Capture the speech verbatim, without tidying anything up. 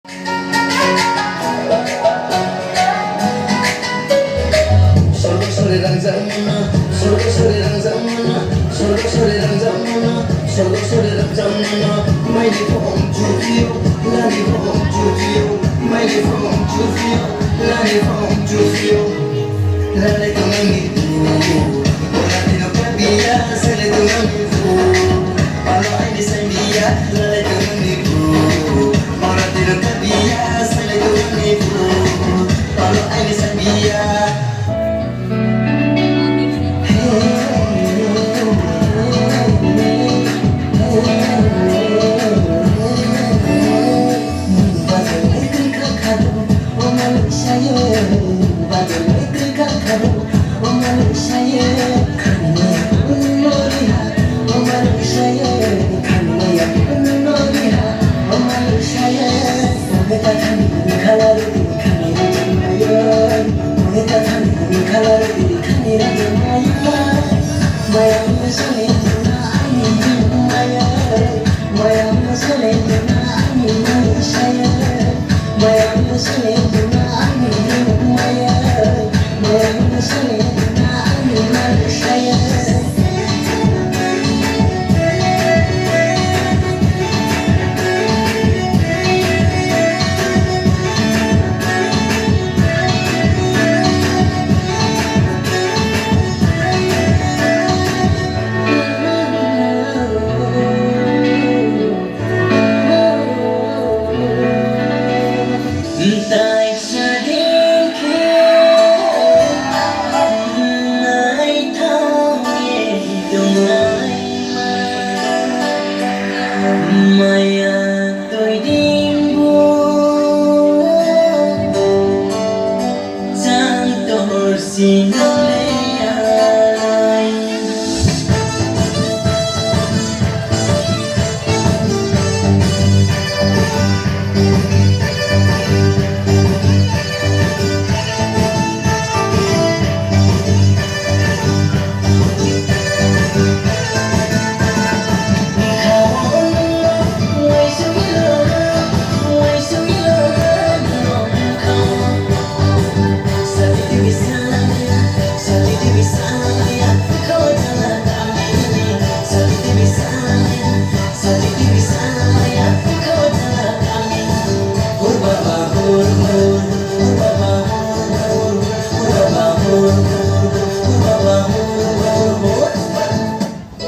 Sorgo sore rangjakmano, sorgo sore rangjakmano, sorgo sore rangjakmano, sorgo sore rangjakmano. Maini phone chupio, lani phone chupio, maini phone chupio, lani phone chupio. Lalai tongmani bu, ora tino kapiya, sele tongmani bu. Palo aini saibiya, lalai tongmani bu, ora tino kapiya, sele tongmani bu. Palo aini saibiya.